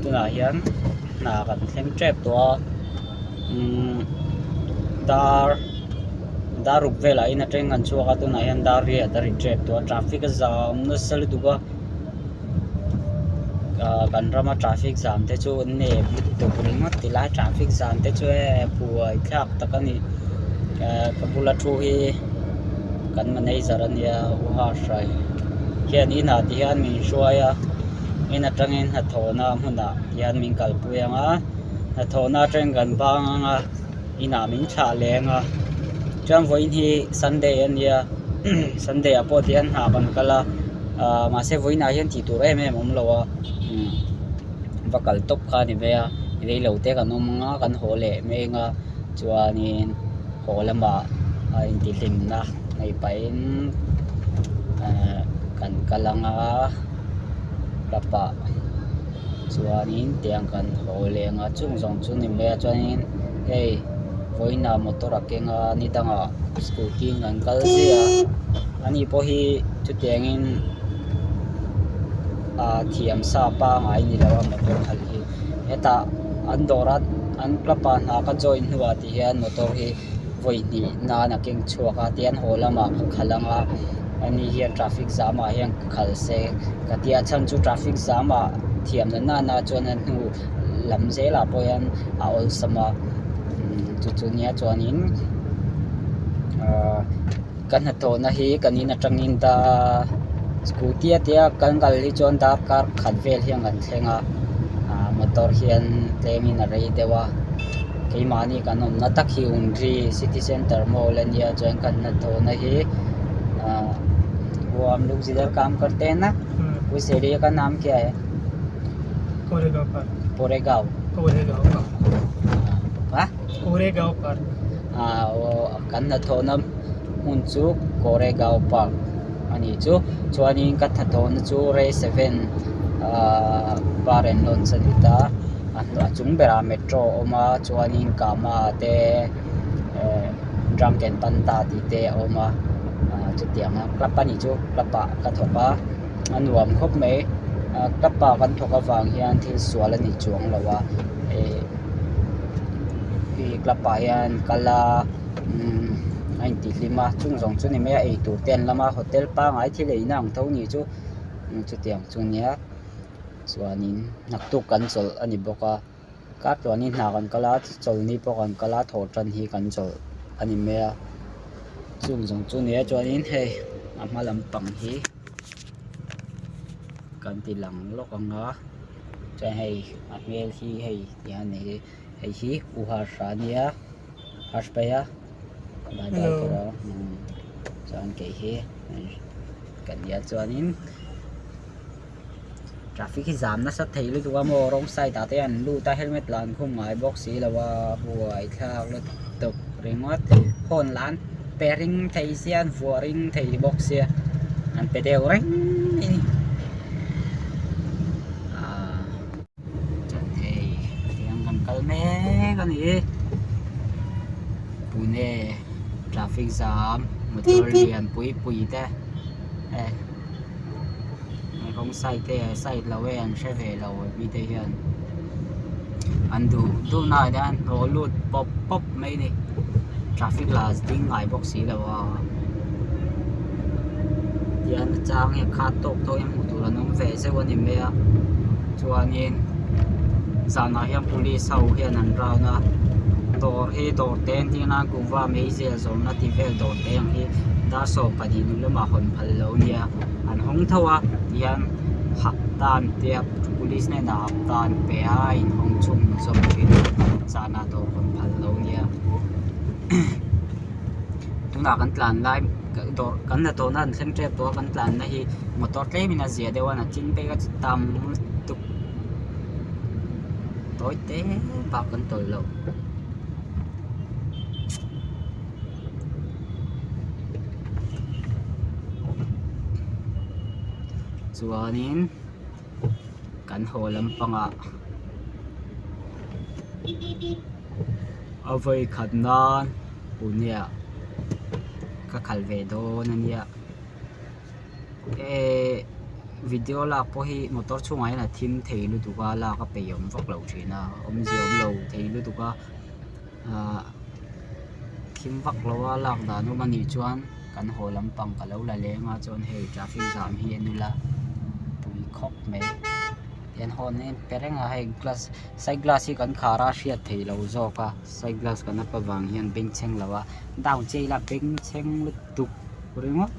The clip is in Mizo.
Tunah hian hna kan thleng tep tawh a umm dar dar ruk velah in atangin kan chhuak a tunah hian dar riat a ri tep tawh a traffic a zam nasa lutuk a ah kan rama traffic zam te chu an nep lutuk ringawt ti lai traffic zam te chu e buai thlak tak a ni ah ka bula thu hi kan manager a nia u hahrai hian inah ti hian min hruai a in atangin hnathawhna hmunah hian min kalpui ang a hnathawhna atangin kan bang ang a inah min thlah leng a chuan vawiin hi sunday a nia sunday ah pawh tihian hna kan kal a ah mahse vawiin ah hian tih tur em em a awm lo a umm va kal tawp kha a ni mai a reilo te kan awm ang a kan haw leh mai ang a chuanin haw lamah a intihhlimna nei pahin ehh kan kal ang a club ah chuanin tiang kan haw leh ang a chung zawng chu ni mai a chuanin hei vawiinah motor a keng a ni dangah scooty in kan kal ziah a ani pawh hi chutiangin ah thiam sa pangai ni lo a motor khalh hi hetah an dawr a an club ah hna ka join hnuah ti hian motor hi vawi hnih nan a keng chhuak a tihian haw lamah ka khalh ang a ani hian traffic jam ah hian ka khalh se ka tia chhan chu traffic jam ah thiam na nana chuan a hnu lam zelah pawh hian a awlsam a chu chu nia chuanin ahh ka hnathawhna hi kan in atangin dar scooty a tia kan kal hi chuan darkar khat vel hian kan thleng a ah motor hian tlemin a rei deuh a keimahni kan awmna tak hi Undri city centre mall a nia chuan kan hnathawhna hi ah wo hum log jidhar kaam karte hai na us area ka naam kya hai Koregaon park Koregaon Koregaon park ah Koregaon park ah kan hnathawhna hmun chu Koregaon park a nih chu chuanin ka hnathawhna chu Ray 7 ahh bar and lounge a ni ta a chung berah metro a awm a chuanin kama te eh drunken panda tih te a awm a ah chutiang a club a nih chu club ah ka thawk a a nuam khawp mai ah club ah kan thawk avang hian thil sual a ni chuang lo a eh club ah hian kal a umm a intihhlim a chung zawng chu ni mai a eitur te an lam a hotel pangngai thil eina ang tho ni chu chutiang chu nia chuanin naktuk kan chawlh a ni bawk a kar tluanin hna kan kal a chawlhni pawh kan kal a thawh tan hi kan chawlh a ni mai a chung zawng chu nia chuanin hei a hma lampang hi kan ti lang lawk ang a chuan hei a hmel hi hei tihian hei hi u harsh a nia harsh bhaiya bye bye kawr a chuan kei hi ka nia chuanin traffic hi zam nasa thei lutuk a maw wrong side ah te an lut a helmet lah an khum ngai bawk si lo a buai thlak lutuk ringawt horn lah an pe ring thei sia an vuah ring thei bawk sia an pe deuh reng mai a ni ahh chuan hei tiang kan kal mek a ni pune traffic jam motor lian pui pui te eh. Rawng side te side lo e an hre ve lo mite hian an duh duh na ah hian hnawh lut pawp pawp mai a ni traffic lah ding ngai bawk si lo a tihian a chang hi a khat tawk tawk in hmuh tur an awm ve zeuh a ni mai a chuanin zanah hian police ho hian an round a dawr hi dawr te an tih a kuhva meizial zawrhna tih vel dawr te ang hi dar 12 hnu lamah hawn phal lo a nia an hawng tho a tihian hapta an tia police hnenah hapta an pe a a inhawng chhung zawk thin zanah dawr hawn phal lo a nia tunah kan tlan lai dawr kan hnathawhna an thleng tep tawh a kan tlanna hi motor tlemin a zia deuh a nachin phei kha chu tam lutuk tawi te bak kan tawlh lo. Chuanin kan haw lampangah a vawi khat nan Pune ah ka khalh ve dawn a nia. Ehh. Video lak pawh hi motor chhungah hian a thim thei lutuk a lak a peih awm vak lo thin a awmzia awm lo thei lutuk a ahh thim vak lo a lak dan awm anih chuan kan haw lampang ka lo la leng a chuan hei traffic jam hi en ila pui khawp mai tihian horn hi an pe reng a hei glass side glass hi kan khar a hriat theih loh zawk a side glass kan up avang hian bengchheng lo a down chiah ila bengchheng lutuk ringawt.